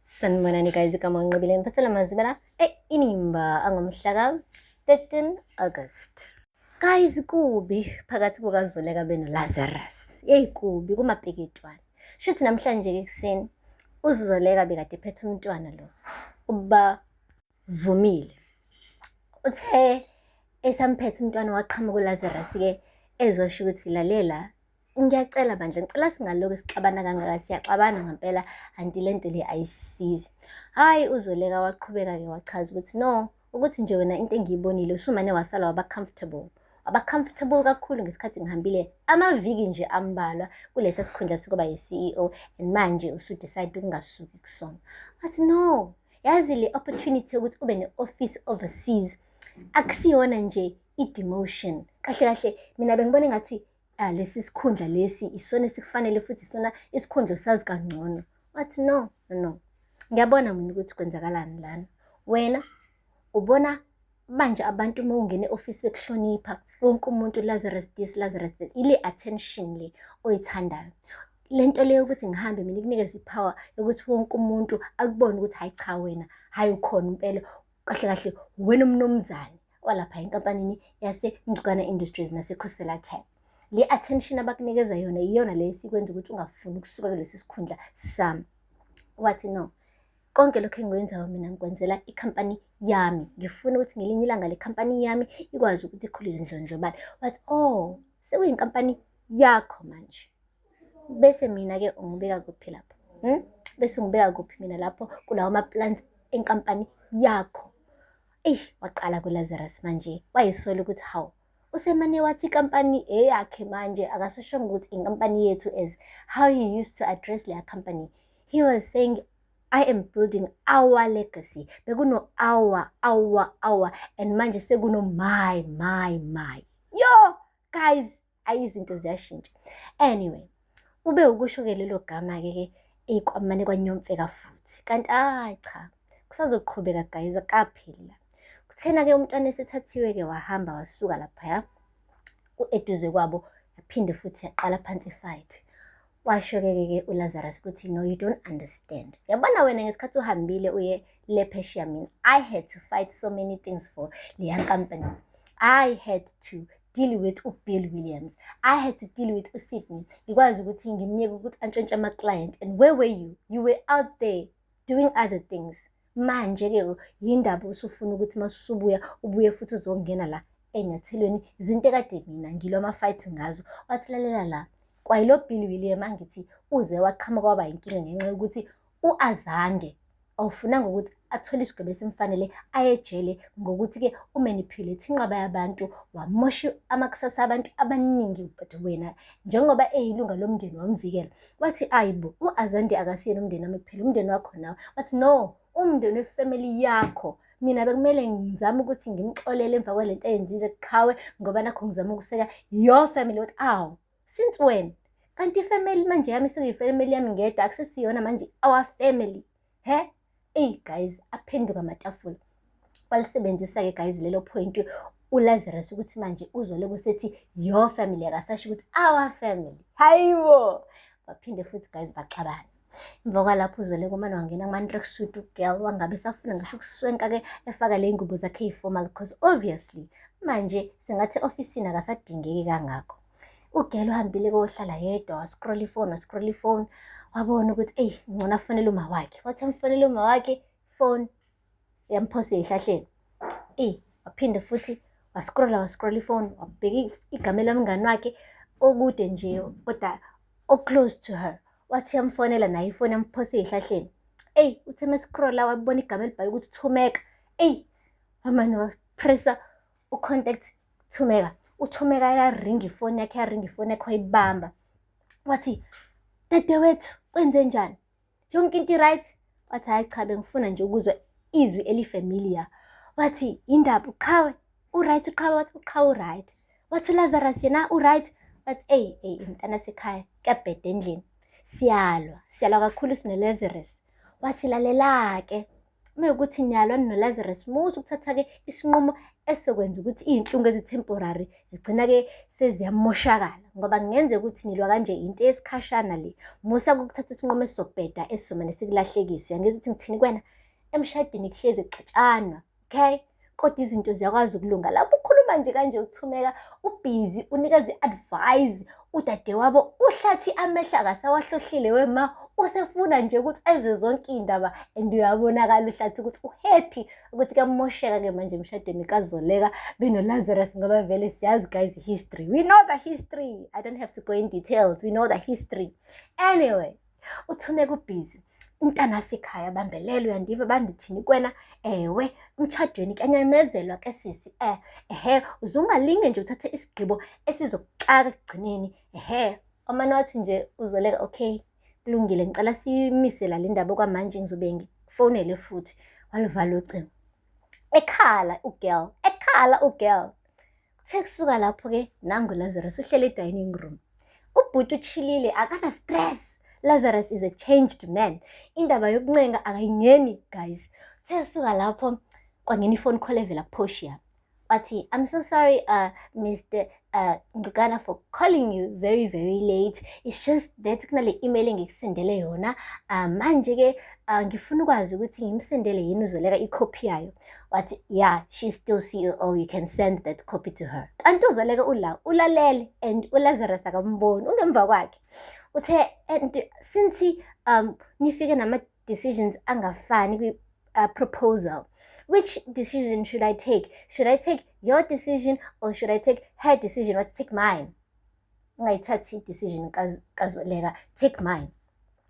Sanibonani guys, igama uNqobile, ngiphathela amazibela e-Inimba angomhla ka-13 August. Guys, kubi phakathi kukaZoleka benoLazarus. Yeyi kubi kumapikitwane. Shuthi namhlanje-ke ekuseni uZoleka bekade ephethe umntwana lo ubavumile. Uthe esamphethe umntwana waqhamuka uLazarus-ke ezosho ukuthi lalela, ngiyacela bandla, ngicela singalokhu sixabana kangaka, siyaxabana ngempela, anti le nto le ayisisizi. Hhayi, uZoleka waqhubeka-ke wachaza ukuthi no, ukuthi nje wena into engiyibonile usumane wasala waba comfortable, waba comfortable kakhulu ngesikhathi ngihambile amaviki nje ambalwa kulesa sikhundla sokuba yi-CEO, and manje usu-decide ukungasuki kusona. Wathi no, yazi le opportunity yokuthi ube ne-office overseas akusiyona nje i-demotion. Kahle kahle mina bengibona engathi lesi sikhundla lesi isona esikufanele futhi isona isikhundla osazi kangcono. Wathi no, no, ngiyabona mina ukuthi kwenzakalani lana. Wena ubona manje abantu uma ungena e-ofisi bekuhlonipha, wonke umuntu Lazarus this, Lazarus that, ile attention le oyithandayo. Le nto leyo ukuthi ngihambe mina ikunikeze i-power yokuthi wonke umuntu akubone ukuthi hhayi cha wena, hhayi ukhona impela, kahle kahle wena umnumzane walapha enkampanini yase-Ngcukana Industries naseKhosela Tech. Le attention abakunikeza yona iyona le esikwenza ukuthi ungafuni ukusuka kulesi sikhundla sami. Wathi no, konke lokhu engikwenzayo mina ngikwenzela ikhampani yami. Ngifuna ukuthi ngelinye ilanga le khampani yami ikwazi ukuthi ikhule indlondlobale. Wathi oh, sekuyinkampani yakho manje. Bese mina-ke ungibeka kuphi lapho? Hmm? Bese ungibeka kuphi mina lapho kulawo ma-plans enkampani yakho? Eyi, waqala kuLazarus manje, wayisola ukuthi hawu, usemane wathi inkampani eyakhe manje, akasashongo ukuthi inkampani yethu as how he used to address leya company. He was saying, I am building our legacy. Bekuno our, our, our, and manje sekuno my, my, my. Yo, guys, ayizinto ziyashintsha. Anyway, ube ukusho-ke lelo gama-ke ke eyikwamane kwanyomfeka futhi. Kanti hayi cha, kusazoqhubeka guys, akapheli la. Kuthena-ke umntwana esethathiwe-ke wahamba wasuka laphaya eduze kwabo, yaphinde futhi yaqala phansi i-fight. Washo-ke ke uLazarus ukuthi no, you don't understand. Yabona wena ngesikhathi uhambile uye le phesheya, mina I had to fight so many things for leya company. I had to deal with uBill Williams. I had to deal with uSydney. Ngikwazi ukuthi ngimyeke ukuthi antshontshe ama-client. And where were you? You were out there doing other things. Manje-ke yindaba usufuna ukuthi mase usubuya ubuye futhi uzongena la ey'nyathelweni izinto ekade mina ngilwa ama-fight ngazo. Wathi lalela la, kwayilo Bill William angithi uze waqhamuka waba inkinga ngenxa yokuthi u-Azande awufunanga ukuthi athole isigwebo esimfanele aye ejele ngokuthi-ke u-manipulate inqaba yabantu, wamosha amakusasa abantu abaningi, but wena njengoba eyilunga lomndeni wamvikela. Wathi ayibo, u-Azande akasiyena umndeni wami kuphela, umndeni wakho nawe. Wathi no, umndeni we-family yakho. Mina bekumele ngizame ukuthi ngimxolele emva kwalento eyenzile qhawe, ngoba nakho ngizama ukuseka your family. Wathi awu, since when? Kanti i-family manje yami sekuyi-family yami ngedwa, akusesiyona manje our family. He? Eyi guys, aphenduka amatafula. Walisebenzisa-ke guys lelo point uLazarus ukuthi manje uZoleka usethi your family, akasasho ukuthi our family. Hayibo! Baphinde futhi guys baxabana. Emva kwalapho uZoleka umane wangena kuma-tracksuit u-girl, wangabe esafuna ngisho ukuswenka-ke efaka le ngubo zakhe eyi-formal because obviously manje singathi e-ofisini akasadingeki kangako. U-girl uhambile kohlala yedwa, wa-scroll ifoni, wa-scroll ifoni, wabona ukuthi eyi ngcono afonele uma wakhe. Wathi amfonele uma wakhe, phone yamphosa ey'hlahleni. Eyi, waphinde futhi wa-scrolla, wa-scrolla ifoni, wabheka igama lomngani wakhe okude nje kodwa o-close to her. Wathi uyamfonela naye ifoni yamphosa ey'hlahleni. Eyi, uthe eme-scrolla wabona igama elibhalwe ukuthi Thumeka. Eyi, wamane wa-pressa u-contact Thumeka. UThumeka yaringa ifoni yakhe, yaringa ifoni yakhe wayibamba. Wathi, dadewethu kwenze njani? Yonke into i-right? Wathi hhayi cha, bengifuna nje ukuzwa izwi eli-familiar. Wathi yindaba uqhawe, u-right uqhawe? Wathi uqhawe u-right. Wathi uLazarus yena u-right? Wathi eyi eyi mntana sekhaya kuyabheda endlini. Siyalwa, siyalwa kakhulu sino-Lazarus. Wathi lalela-ke, uma ukuthi niyalwa noLazarus, musa ukuthatha-ke isinqumo Esizokwenza ukuthi iy'nhlungu ezi-temporary zigcina-ke seziyamoshakala ngoba kungenzeka ukuthi nilwa kanje into yesikhashana le. Musa ukuthatha isinqumo esizobheda esizomane sikulahlekise. Uyangizwa ukuthi ngithini kuwena? Emshadweni kuhlezi kuxatshanwa, okay? Kodwa izinto ziyakwazi ukulunga. Lapho ukhuluma nje kanje uThumeka ubhizi unikeza i-advice udadewabo uhlathi amehlo akasawahlohlile wema, usefuna nje ukuthi ezwe zonke iy'ndaba and uyabonakala uhlathi ukuthi u-happy ukuthi kuyamosheka-ke manje emshadweni kaZoleka benoLazarus, ngoba vele siyazi guys history. We know the history. I don't have to go in details. We know the history. Anyway, uThumeka ubhizi. Umntana wasekhaya bambelela, uyandiva bandithini kwena? Ewe, emtshadweni kuyanyamezelwa ke sisi. Ehe, uze ungalinge nje uthathe isigqibo esizokuxaka ekugcineni. Ehe, wamane wathi nje uZoleka, okay, kulungile, ngicela siyimise la le ndaba okwamanje, ngizobe ngikufonele futhi. Waluvala ucingo. Ekhala u-girl, ekhala u-girl. Kuthe kusuka lapho-ke nangu Lazarus uhleli e-dining room. Ubhuti uchilile, akana stress. Lazarus is a changed man. Indaba yokuncenga akayingeni guys. Kuthe kusuka lapho kwangena i-phone call evela kuPortia. Wathi, I'm so sorry, Mr. Ngcukana, for calling you very, very late. It's just that kunale email engikusendele yona. Manje-ke ngifuna ukwazi ukuthi ngimsendele yini uZoleka ikhophi yayo. Wathi, yeah, she's still CEO. You can send that copy to her. Kanti uZoleka ula, ulalele and uLazarus akamboni, ungemva kwakhe. Uthe, and since nifike nama decisions angafani kwi proposal, which decision should I take? Should I take your decision or should I take her decision? Wathi, take mine. Ungayithathi i-decision kaZoleka, take mine.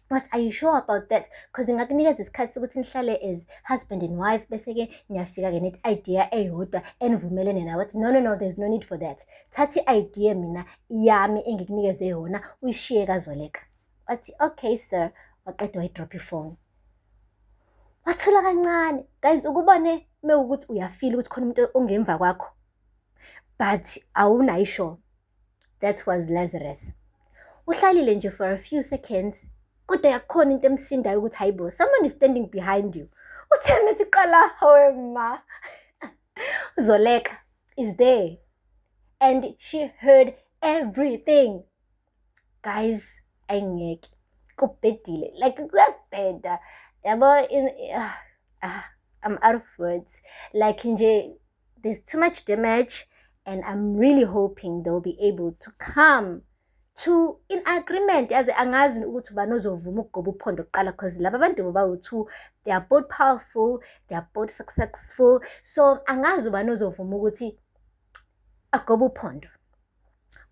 What, are you sure about that? Because ingakunikeza isikhathi sokuthi nihlale as husband and wife, bese-ke niyafika-ke ne-idea eyodwa enivumelene nayo. Wathi, no, no, no, there's no need for that. Thatha i-idea mina yami engikunikeze yona, uyishiye kaZoleka. Wathi, okay sir. Waqeda wayi-drop ifoni. Wathula kancane. Guys, ukubone mewukuthi uyafila ukuthi khona umuntu ongemva kwakho, but awunayo sure. That was Lazarus. Uhlalile nje for a few seconds, kodwa yakhona into emsindayo ukuthi hayibo, someone is standing behind you. Uthe methi qala, hawe ma. Zoleka is there. And she heard everything. Guys, ayingeke. Kubhedile. Like kuyabheda. Yabo in I'm out of words. Like nje there's too much damage and I'm really hoping they'll be able to come to in agreement. Yazi angazi ukuthi ubani ozovuma ukugoba uphondo kuqala, because laba bantu bobawu-two, they are both powerful, they are both successful, so angazi ubani ozovuma ukuthi agobe uphondo.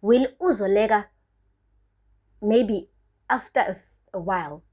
Will uZoleka maybe after a while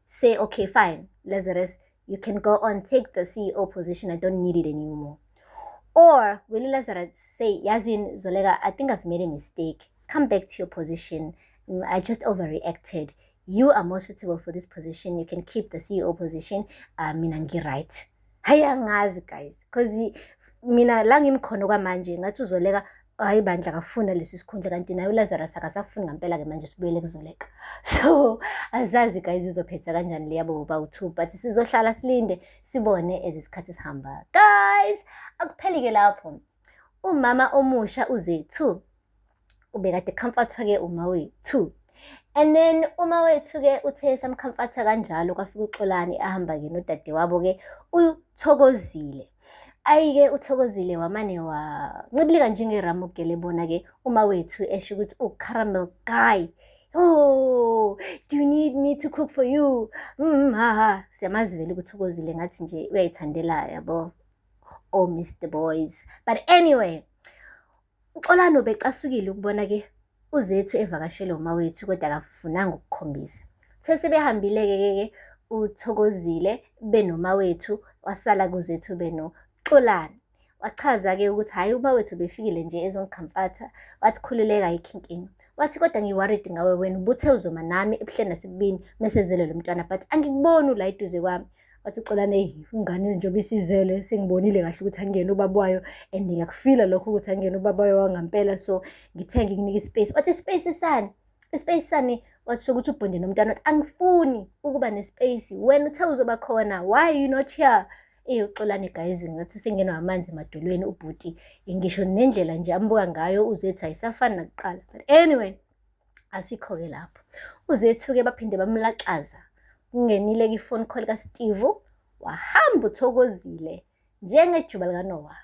say, okay, fine, Lazarus, you can go on, take the CEO position, I don't need it anymore? Or will Lazarus say, yazini Zoleka, I think I've made a mistake, come back to your position, I just overreacted, you are more suitable for this position, you can keep the CEO position, mina ngi-right? Hayi, angazi guys, because mina la ngimkhona kwamanje ngathi uZoleka, hayi bandla, akafuna lesi sikhundla, kanti naye uLazarus akasafuni ngampela-ke manje sibuyele kuZoleka. So azazi guys izophetha kanjani le yabo bawu-two, but sizohlala silinde sibone as isikhathi sihamba. Guys, akupheli-ke lapho. Umama omusha uZethu ubekade comfortwa-ke uma wethu, and then uma wethu-ke uthe sam-comforta kanjalo, kwafika uXolani ahamba-ke nodadewabo-ke uThokozile. Ayi-ke uThokozile wamane wancibilika njengeramugele ebona-ke uma wethu esho ukuthi u-caramel guy. Oh, do you need me to cook for you? Ha ha, siyamazi vele uThokozile, ngathi nje uyayithandela yabo oh Mr Boys. But anyway, uXolani ubecasukile ukubona-ke uZethu evakashele uma wethu, kodwa akafunanga ukukhombisa. Uthe sebehambile-ke ke uThokozile benoma wethu, wasala kuZethu benoXolani. Wachaza-ke ukuthi hhayi, uma wethu befikile nje ezongi-comforta, wathi khululeka, ayikho inkinga. Wathi kodwa ngi-worried ngawe, wena ubuthe uzoma nami ebuhleni nasebubini mesezele lo mntwana, but angikuboni ula eduze kwami. Wathi uXolani, eyi ingane njengoba isizele sengibonile kahle ukuthi angiyena ubaba wayo and ngiyakufila lokho ukuthi angiyena ubaba wayo wangampela, so ngithe ngikunika i-space. Wathi i-space sani? I-space sani? Wathi sokuthi ubhonde nomntwana. Wathi angifuni ukuba ne-space, wena uthe uzoba khona, why are you not here? Eyoxolani guys ngathi sengenwa amanzi emadolweni ubhuti ngisho nendlela nje ambuka ngayo uZethu ayisafani nakuqala. But anyway, asikho-ke lapho. UZethu-ke baphinde bamlaxaza. Kungenile-ke i-phone call kaSteve, wahamba uthokozile njengejuba likaNowa.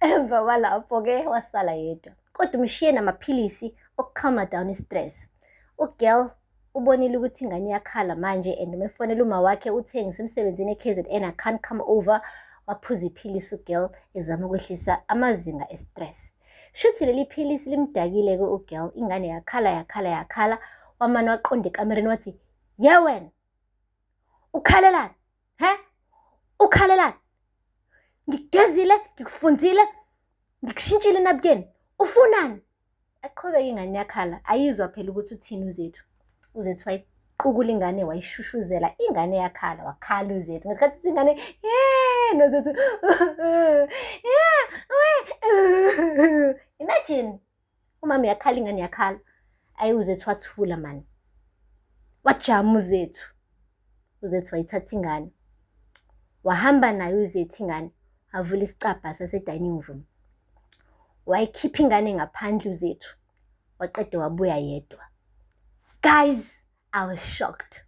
Emva kwalapho-ke wasala yedwa. Kodwa umshiye namaphilisi okucalma down i-stress. U-girl ubonile ukuthi ingane iyakhala manje and uma efonela uma wakhe uthe ngisemsebenzini e-KZN I can't come over. Waphuza iphilisi u-girl ezama ukwehlisa amazinga e-stress. Shuthi leli philisi limdakile-ke u-girl, ingane yakhala yakhala yakhala, wamane waqonda ekamereni wathi, ye wena, ukhalelani? He? Ukhalelani? Ngikugezile, ngikufunzile, ngikushintshile enabukeni. Ufunani? Aqhubeke ingane yakhala, ayizwa phela ukuthi uthini uZethu. UZethu wayiqukula ingane wayishushuzela, ingane yakhala, wakhala uZethu. Ngesikhathi ithi ingane, ye noZethu, imagine umama uyakhala ingane yakhala. Ayi uZethu wathula mani. Wajama uZethu. UZethu wayithatha ingane. Wahamba nayo uZethu ingane, avula isicabha sase-dining room. Wayikhipha ingane ngaphandle uZethu. Waqede wabuya yedwa. Guys, I was shocked.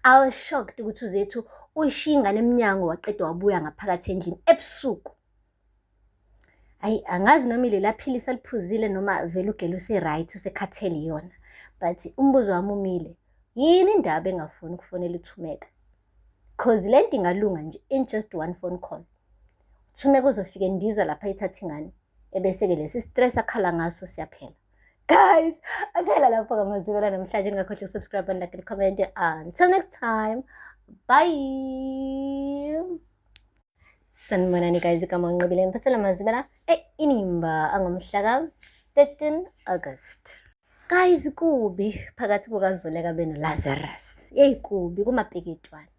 I was shocked ukuthi uZethu uyishiya ingane emnyango waqeda wabuya ngaphakathi endlini ebusuku. Ayi angazi noma ilela philisi aliphuzile noma vele u-girl use-right usekhathele iyona. But umbuzo wami umile. Yini indaba engafuni ukufonela uThumeka? Cause le nto ingalunga nje in just one phone call. uThumeka uzofika endiza lapha ethatha ingane ebese-ke lesi stress akhala ngaso siyaphela. Guys, aphela lapho ngamazibela namhlanje ningakhohlwa ukusubscribe and like and comment. Until next time, bye. Sanibonani guys, igama uNqobile ngiphathela amazibela e-Inimba angomhla ka-13 August. Guys, kubi phakathi kukaZoleka benoLazarus. Yeyi kubi kumapikitwane.